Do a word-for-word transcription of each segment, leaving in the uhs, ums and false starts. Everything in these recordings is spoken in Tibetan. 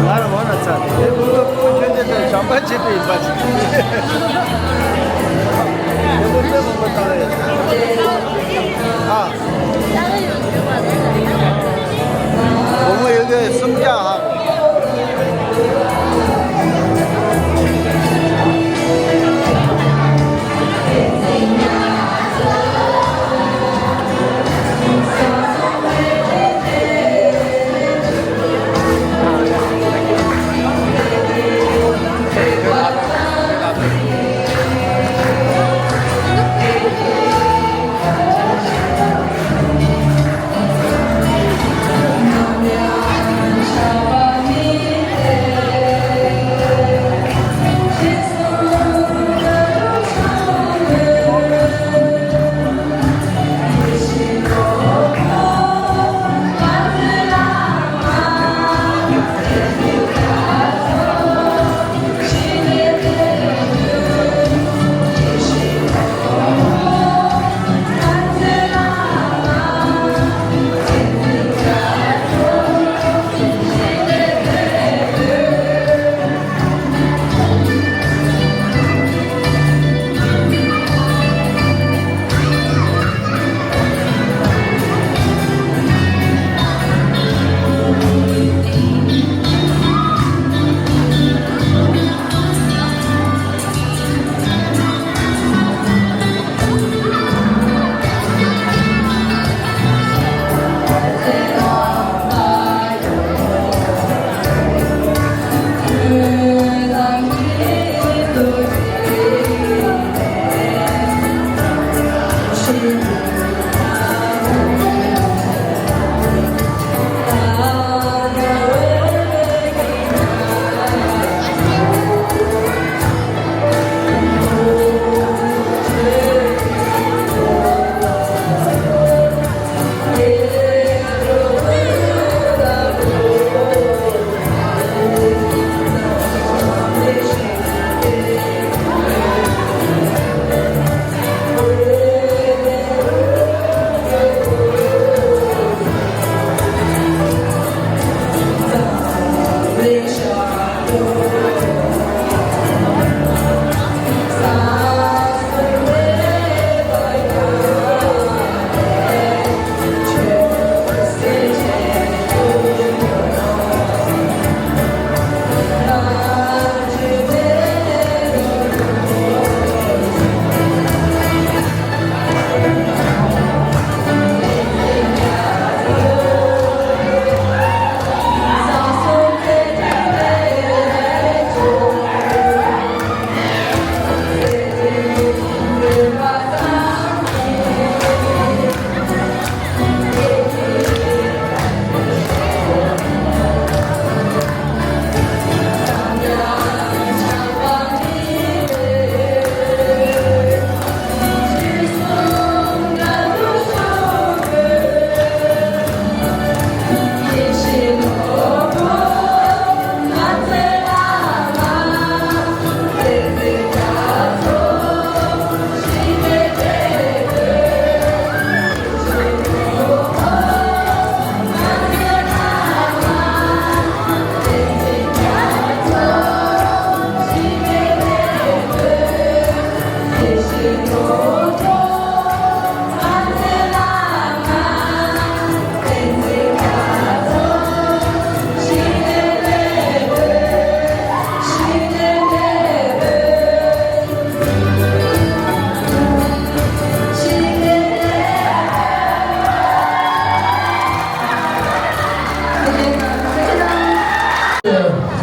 ང་རང་ངོ་ན་ཚ་དེ་ཁོ་ཁོ་ཁྱོད་དེ་དེ་བྱམས་པ་བྱེད་པ་ཡིན་པ་ཅིག་དེ་ཁོ་དེ་མང་པོ་བཏང་རེད། ཨ། སྒོར་མོ་ཡོད་གི་སུམ་བརྒྱ་ཧ།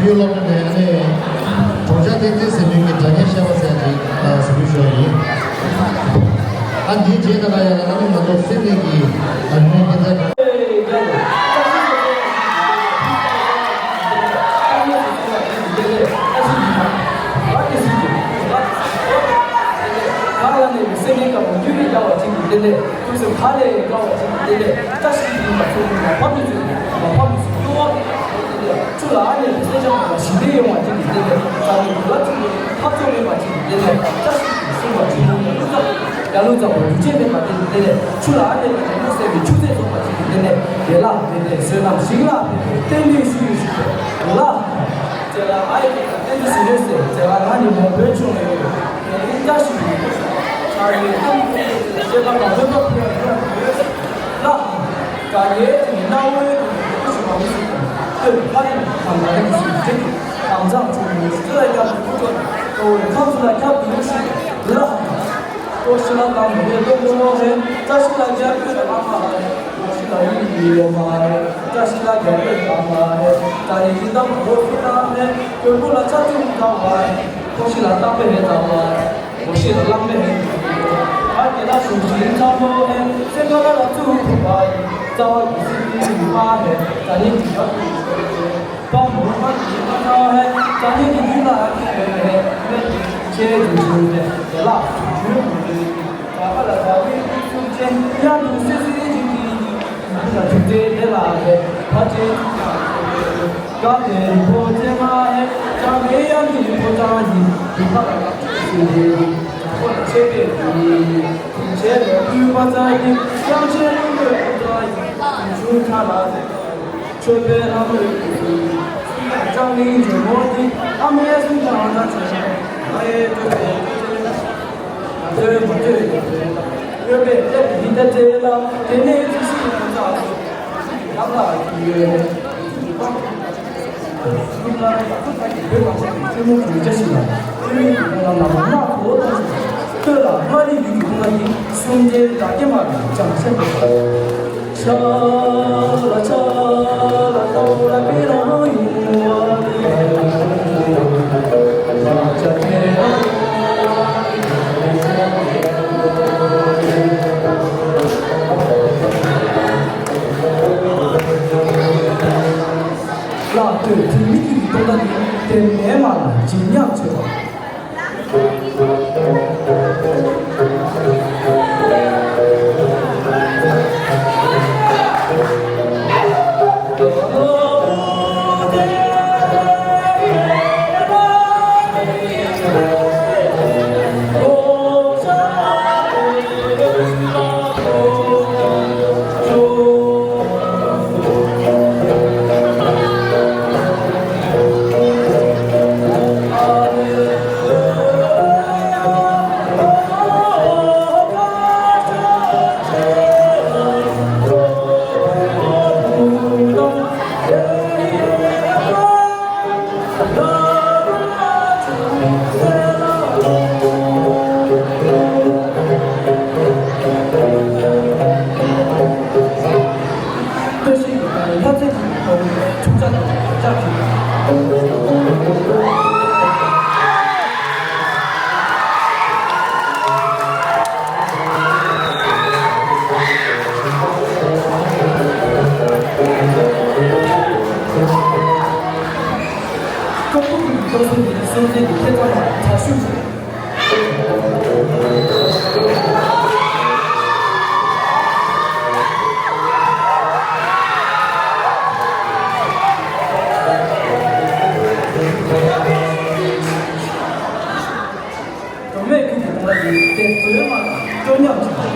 ཡུལ་སློབ་གྲྭ་ནས་ཨ་ནི་གྲོང་ཆག་ཐེག་ཚེ་ཟེར་མཁན་གྱི་སྒྲ་སྙན་བཤད་པ་ཟེར་ཡ་ཅིག་ཨ་ཟུར་ཞུ་བ་ཡིན། ཨ་འདིའི་རྗེས་ད་ལྟ་ཡང་ཨ་ནི་ང་ཚོ་སེམས་ནད་ཀྱི་ཨ་ནི་སྐད་ཆ་གང་། ཐུགས་སེམས་ཧ་ལས་དཀའ་བ་ཅིག་གི་ལྟེ་གནས། བཀྲ་ཤིས་ཀྱི་མ་ཚོགས་ཀྱི་མ་ཕམ་མི་ཚོགས་མ་ཕམ་མི་ཚོགས་གཡོ་བ་ཆུ་ལ་ཨ་ནེ་ཀྱི་སེ་ཆང་མ་ཞི་བདེ་ཡོང་བ་ཅིག་གི་ལྟེ་གནས། ས་ནི་བུ་ལ་ཚུགས་པའི་འཐབ་རྩོད་མེད་པ་ཅིག་གི་ལྟེ་གནས། བཀྲ་ཤིས་ཀྱི་སེམས་པ་ཆུ་ལུང་ཀུན་ཚ་རྒྱ་ལོ་ཙམ་པ་ཡུལ་ཆེན་མེད་པ་དེ་གི་ལྟེ་གནས། ཆུ་ལ་ཨ་ནེ་ཀྱི་ལུང་སེ་བའི་ཆུ་ཚད་རྫོགས་པ་ཅིག་གི་ལྟེ་གནས། བདེ་ལ་བདེ་ལྡན་བསོད་ནམས་ཞིང་ལ་ཕན་པའི་བསྟན་པའི་ཤུལ་ཡུལ་ཞིག་ཏུ་ལ། ལ། ལྟེ་ལ་ཨ་ཡེ་ལྟེ་གནས་ཟིན་རེད་ཟེར་ལྟེ་ལ་ང་ནི་མོ་བོད་ཆུང་ནས་ཡོད། ལྟེ་གནས་བཀྲ་ཤིས་ཡོད། ཆ་ཡོད་ལྟ་མོ་ལྟེ་ལ་ལྟེ་ལ་ང་བོད་པ་ཕུལ་ཡང་ཡོད་ལ། དགའ་ལྡན་དེ་ནི་གནའ་བོའི་དུས་ཀྱི་སྐུ་ཞིག་མ་མི་སྲིད་དང་ལྟོས་ལྷ་རིང་དང་ལ་རིང་གི་སུ་འགྲིག་དམ་གཙང་ཆུ་མོའི་སྤྱི་ལ་ཡང་དུ་ཀུ་ཅོ་ལྟོ་བའི་ཁམས་སུ་ལ་ཁྱབ་ཏུ་ཞིག་ལ། ཀོ་ཤི་ལ་དང་མི་ལྟོ་ཀོ་ལོ་ཧེ་བཀྲ་ཤིས་ལ་རྒྱ་བོད་ལ་མ་ཧེ། ཀོ་ཤི་ལ་ཡུལ་ཡུལ་ཡོད་མ་ཧེ། བཀྲ་ཤིས་ལ་རྒྱ་བོད་ལ་མ་ཧེ། ད་ནི་ཡི་དམ་ཧོ་ཧི་ད་ཧེ། གྱོད་པོ་ལ་ཆ་ཆུང་ད་ཧེ། ཀོ་ཤི་ལ་རྟག་པའི་ཧེ་ད་ཧེ། ཀོ་ཤི་ལ་གླང་པའི་ཧེ། ཨ་ཀེ་ལ་ཤུག་ཤིང་ཚང་པོ་ཧེ། སེ་ཀ་ལ་ལ་ཚུ་ཕུ་པ་ཧེ། རྩ་བ་གི་སི་ཏི་ཡུ་པ་ཧེ། ད་ནི་ཏི་ཡ་ཀུ་ཤོ་ཧེ། པ་མོ་མ་ཏི་མ་ཚ་ཧེ། ད་ནི་ཏི་ཡུ་ལ་ཨ་ཀེ་ཧེ་ཧེ། མེ་ཏི་ཆེ་ཏུ་ཆུ་ཧེ། ཡ་ལ་ཆུ་ཆུ་ཧེ། ད་ཀ་ལ་ད་བི་ཏི་ཚུ་ཅན། ཡ་ཏུ་སི་སི་ཏི་ཏི་ཏི། ཡ་ལ་ཆུ་ཏེ་ཏེ་ལ་ཧེ། ཕ་ཆེ་ཏུ་ཀ་ཧེ། ཀ་ཏེ་རི་ཕོ་ཆེ་མ་ཧེ། ཀ་ཏེ་ཡ་ཏི་རི་ཕོ་ཅང་ཧེ། ཏི་ཀ་ལ་ཀ་ཏུ་སི་ཧེ། ད་ཀ་ལ་ཆེ་པེ་ཏི། ཆེ་ལོ་ཏུ་པ་ཙ་ཧེ། ཡང་ཆེ་ལོ་ཏུ་པ་ཙ་ཧེ། ཆུ་ཁ་ལ་ཧེ། ཆོས་པའི་ལམ་ལུགས་ཀྱི་ལྕང་གླིང་ཇོ་མོ་འདི་ཨ་མའི་གསུང་དང་ང་ཚོས་ང་ཡི་ཐུགས་ཀྱི་ང་ཚོའི་མ་ཐུག་གི་ཡོད་པའི་ལྟད་མི་ལྟ་ཅེས་ལ་དེ་ནས་ཅི་ཞིག་ཡོད་ཚ་ལམ་ལ་གི་ཡོད་རེད། ཀུན་ལ་ཡག་པོ་ཐག་གི་བོད་པ་ཞིག་གི་བཙུན་མོ་གི་རྒྱ་ཞིག་ལ་བཙུན་མོའི་གི་ལམ་ལ་མ་ཐོ་དང་ཞིག་ལྟོས་ལ་མ་རིག་ཡུལ་གྱི་ཀུན་ལ་ཡིན་གསུང་རྒྱལ་དག་གི་མ་རིག་ཅང་ཤེས་པ། ལ་ལྟོས་དེ་མི་གི་སྟོང་ད་ནི་དེ་མེད་མ་ལ་ཇི་སྙམ་བྱེད་པ། གྲོགས་མེད་ཀུན་གྱི་དོན་ལ་ཡིན་ཏེ་བཟོད་མ་དང་སྤྲོ་ཉམས་ཀྱི།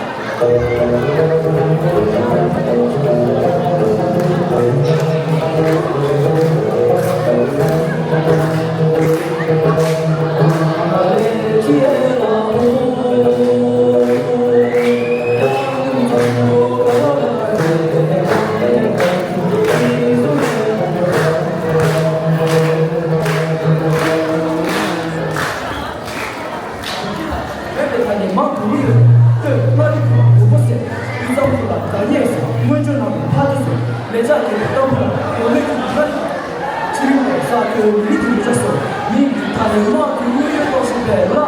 མི་དེ་འདྲ་སོ། མི་གི་ཐ་ལེ་མ་གི་དངོས་ཡོད་རྟོགས་ཤིག་པས་ལ།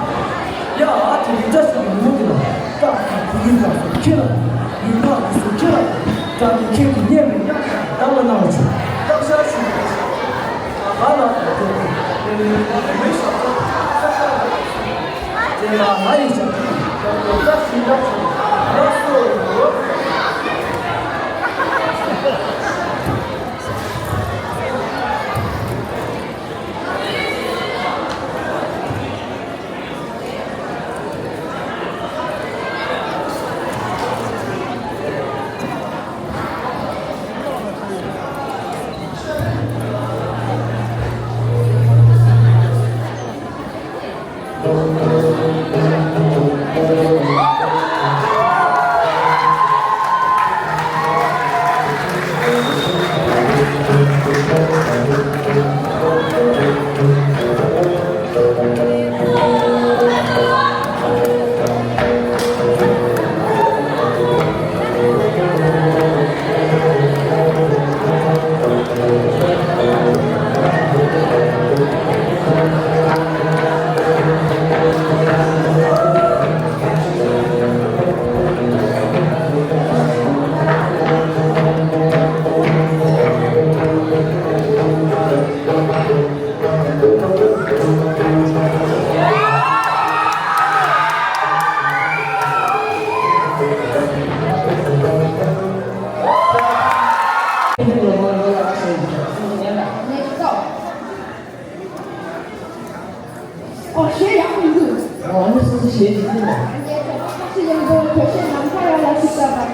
ཡ་ཨ་དེ་རིགས་འདྲ་ཞིག་གི་མུ་གི་ལ། སྟག་གི་བུ་གི་ལ་སོ་ཁྱེད་ལ། མི་མ་གི་སོ་ཁྱེད་ལ། སྟག་གི་ཁྱེད་ཀྱི་ཉེ་མི་ཡ། སྟག་ལ་ན་བ་ཆུ། སྟག་ཤ་ཆུ། ཨ་ལ་དེ་མི་ཤ་ཚ། ས་ཤ་ལ། དེ་ལ་ང་ཡི་ཤ། སྟག་ཤི་ལ་ཆུ། ལ་སོ། ཨོ་གཞས་ཡག་པོ་འདུག་ཨ་ནི་སོ་སོ་གཞས་ཅིག་ཐོས་པ། ཁ་ཅིག་ཡང་འདུག་གོ་ཤེས་ནམ་མཁའ་ཡར་ལ་ཞིག་བཏབ་པ།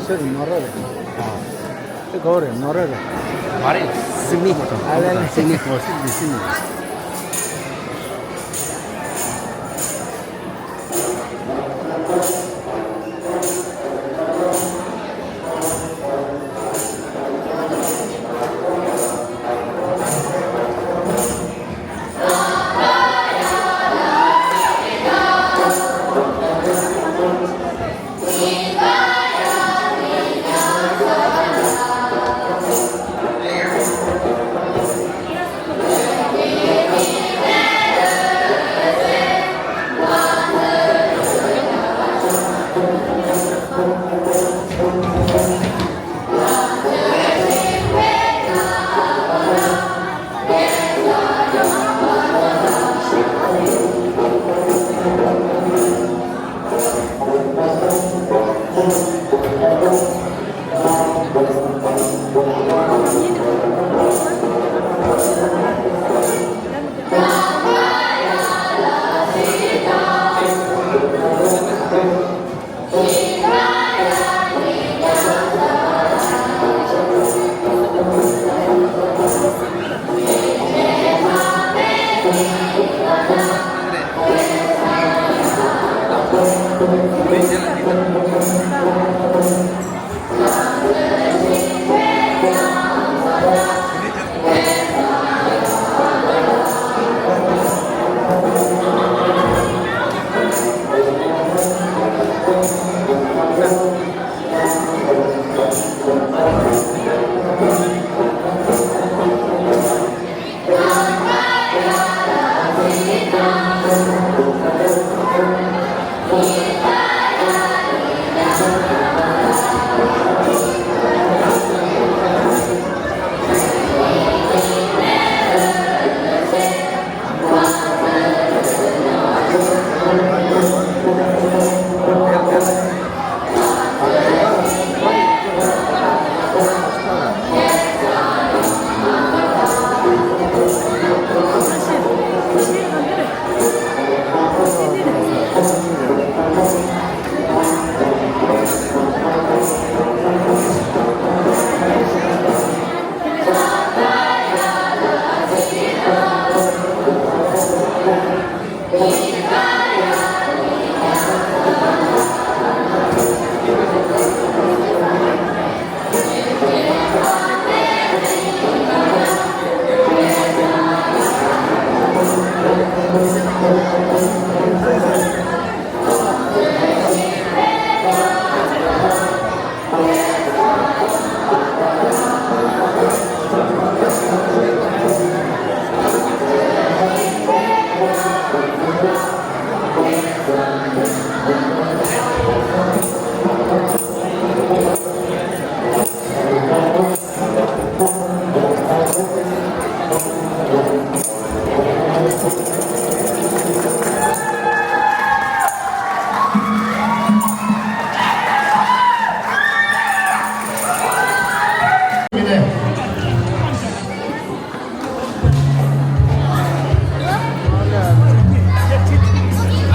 ཤེས་ནོར་རེད། ཨ། དེ་གོ་རེད་ནོར་རེད། མ་རེད། སིམ་ནི། ཨ་ལེ་ལེ། སིམ་ནི་གོ་སིམ་ནི་སིམ་ནི།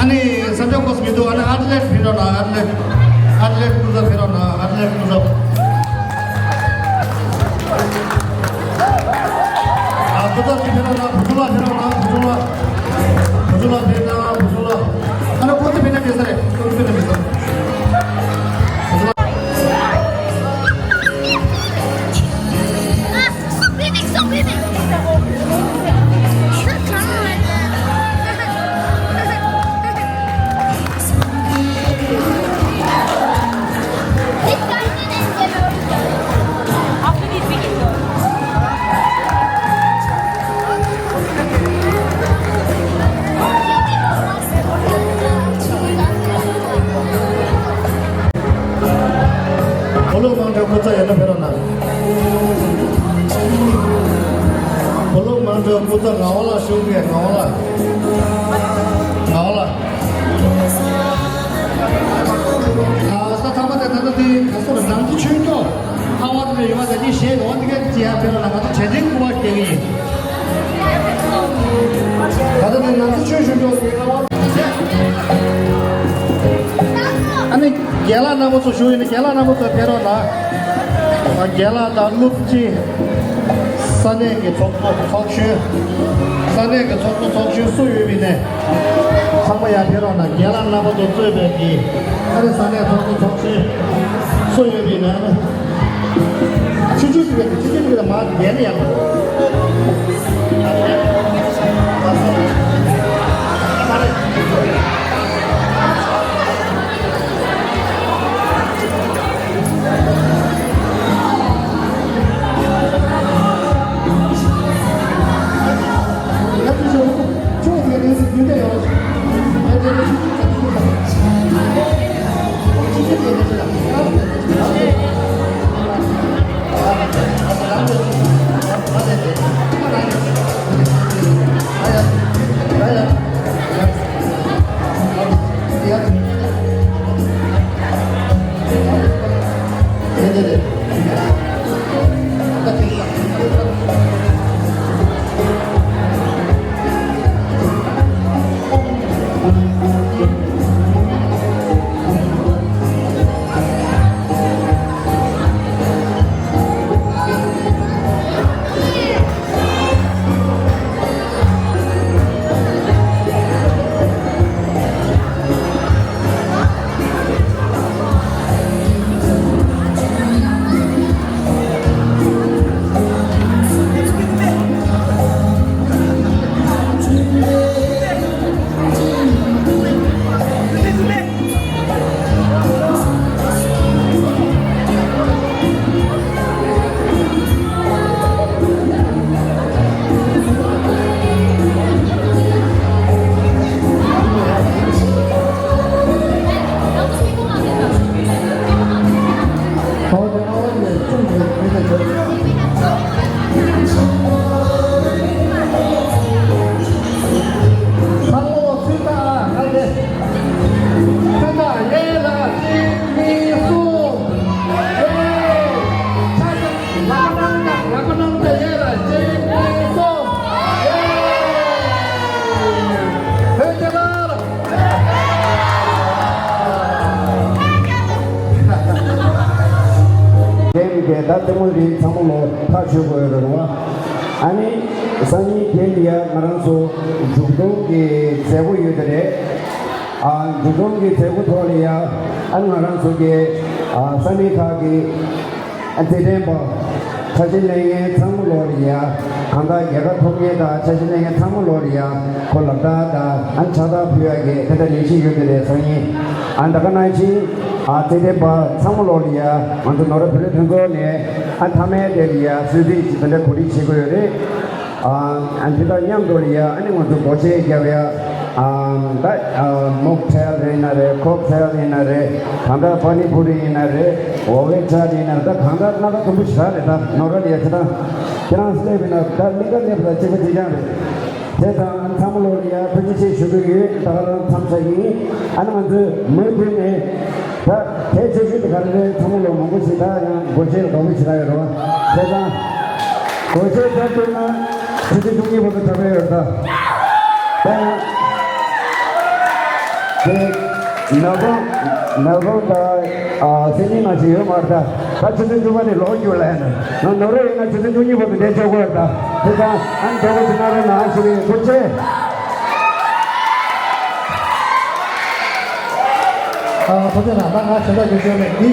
ཨ་ནི་ས་ཆ་ཁོ་སི་མི་འདུག་ཨ་ནི་ཨ་ཐི་ལེ་ཊི་ཕེབས་རོགས་གནང་། ཨ་ཐི་ལེ་ཊི་ཨ་ཐི་ལེ་ཊི་ཨ་ཐི་ལེ་ཊི་སྐུ་ཚབ་ཕེབས་རོགས་གནང་། ཨ་ཐི་ལེ་ཊི་སྐུ་ཚབ། ཨ་སྐུ་ཚབ་ཅིག་ཕེབས་རོགས་གནང་། བུ་ཆུང་ལགས་ཕེབས་རོགས་གནང་། བུ་ཆུང་ལགས། བུ་ཆུང་ལགས་ཕེབས་གནང་། བུ་ཆུང་ལགས། ཨ་ནི་ཁོ་ཚོ་ཕེབས་ན་མེད་ས་རེད། ཁོ་ཚོ་ཕེབས་ན་མེད་ས། བུ་ཆུང་ལགས། So big, so big. བོད་ལུགས་དམངས་ཁྲོད་སྐུ་ཚབ་ཡོད་ན་ཕེབས་རོགས་གནང་། བོད་ལུགས་དམངས་ཁྲོད་སྐུ་ཚབ་ངག་དབང་ལགས་ཞུ་གི། ངག་དབང་ལགས། ངག་དབང་ལགས། ཨ་ས་ཐ་མ་དེ་ད་ལྟ་དེ་ག་སོ་ལ་ནང་དུ་ཆོས་སྐྱོང་ཁ་བ་དེ་ཡོད་པ་དེ་གཞས་འོ་དེ་ག་ཅི་ཡང་ཕེབས་རོགས་གནང་། ང་ཚོ་གྲལ་སྟེང་སྐུ་པར་རྒྱག་གི་ཡིན། ད་ལྟ་ནས་ང་ཚོ་ཆོས་ཞུ་རྒྱུ་ཡིན་ལ། ཨ་ནི་རྒན་ལགས་རྣམ་པ་ཚོ་བཞུགས་ཡོད་ན་རྒན་ལགས་རྣམ་པ་ཚོ་ཕེབས་རོགས་གནང་། རྒན་ལགས་དང་སློབ་སྤྱི། ས་གནས་ཀྱི་ཚོགས་གཙོ་ཚོགས་གཞོན། ས་གནས་ཀྱི་ཚོགས་གཙོ་ཚོགས་གཞོན་སུ་ཡོད་པ་ཡིན་ནའི་ཚང་མ་ཡར་ཕེབས་རོགས་གནང་། རྒན་ལགས་རྣམ་པ་ཚོ་གཙོས་པའི་གི་ཨ་ནི་ས་གནས་ཚོགས་གཙོ་ཚོགས་གཞོན་སུ་ཡོད་པ་ཡིན་ནའི། ཆུ་ཆུ་ཆུ་ཆུ་ཆུ་མ་ཉན་ཡང་། དེ་ནི་དེ་ད་ལྟད་མོ་རིགས་ཚང་མ་ལོ་ཐག་ཆོད་དགོས་ཡོད་རེད་བ། ཨ་ནི་སང་ཉིན་དེ་ལ་ཡ་ང་རང་ཚོ་མཇུག་སྡོམ་གྱི་མཛད་སྒོ་ཡོད་རེད། ཨ་མཇུག་སྡོམ་གྱི་མཛད་སྒོ་ཐོག་ལ་ཡ་ཨ་ང་རང་ཚོ་གི་ཨ་ས་གནས་ཁག་གི་ཨ་རྩེད་འགྲན་པ། འཆར་ཅན་ལས་ངན་ཚང་མ་ལོག་ལ་ཡ། གང་ལྟར་རྒྱལ་ཁ་ཐོབ་མཁན་དང་འཆར་ཅན་ལས་ངན་ཚང་མ་ལོག་ལ་ཡ། ཁོ་ལག་རྟགས་དང་ཨ་ཕྱག་རྟགས་ཕུལ་ཡ་གི་དེ་འདྲ་ལས་གཞི་ཡོད་དེ་རེད་སང་ཉིན། ཨ་ད་ག་ནང་བཞིན་ཨ་ཚེ་བརྟན་པ་ཚང་མ་ལོག་ལ་ཡ། ང་ཚོ་ནོར་བུ་རི་མཐུན་ཚོགས་ནས་ཨ་མཐའ་མའི་དེ་ལ་ཡ་གསོལ་ཚིགས་ཅིག་དེ་འདྲ་གོ་སྒྲིག་བྱེད་དགོས་ཡོད་རེད། ཨ་ཨ་འདི་དང་མཉམ་དུ་ལ་ཡ་ཨ་ནི་ང་ཚོ་སྒོ་ཕྱེ་རྒྱབ་ཡ། ཨ་ད་ཨ་མོག་ཐེལ་ཡིན་ན་རེད། ཁོག་ཐེལ་ཡིན་ན་རེད། གང་ལྟར་པ་ནི་པུ་རི་ཡིན་ན་རེད། འོ་བའི་ཁྲག་ཡིན་ན་རེད། ད་གང་ལྟར་སྣ་ཁ་དུམ་བུ་ཞིག་རེད། ད་ནོར་བུ་རི་ཡ་ཁྱེད་རང་ཁྱེད་རང་སླེབས་ཡིན་ན་ད་གླིང་ག་སླེབས་ད་གཅིག་པ་གཅིག་རྐྱང་རེད། དེ་དང་ཨ་ཚང་མ་ལོག་ལ་ཡ་ཐུགས་རྗེ་ཆེ་ཞུ་གི་ཡོད། ད་ག་རང་མཚམས་བཞག་ཡིན། ཨ་ནི་ང་ཚོས་མུ་མཐུད་ནས། ད་དེ་ཆེ་ཤོས་དེ་ག་རེ་རེད། ཚང་མ་ལོ་མང་པོ་ཞིག་ད་ཡང་སྒོ་ཕྱེ་ལ་དགའ་པོ་ཞིག་ལ་ཡོད་རེད་བ། བྱས་ཙང་སྒོ་ཕྱེ་ཚར་ཐུབ་ན་ཆུ་ཚོད་བཅུ་གཉིས་བར་དུ་གྲྭ་པ་ཡོད་ད། ད་ཡང་དེ་མེལ་བོན་མེལ་བོན་ད་ཨ་སིད་ནི་ནང་བཞིན་ཡོད་མ་རེད་ད། ད་ཆུ་ཚོད་བཅུ་པ་ནས་ལོག་རྒྱུ་ལ་ཡིན་ན་ནོར་བུ་ཡིན་ན་ཆུ་ཚོད་བཅུ་གཉིས་བར་དུ་བསྡད་ཆོག་གི་ཡོད་ད། བྱས་ཙང་ཨ་ནི་དགའ་པོ་ཞིག་གནང་རོགས་གནང་ཞུ་གི་ཡིན། ཐུགས་རྗེ་ཆེ། ཨ་ཐུགས་རྗེ་གནང་། ད་ང་ཞེ་དྲག་རྒྱུ་ཤོར་མེད་འདི།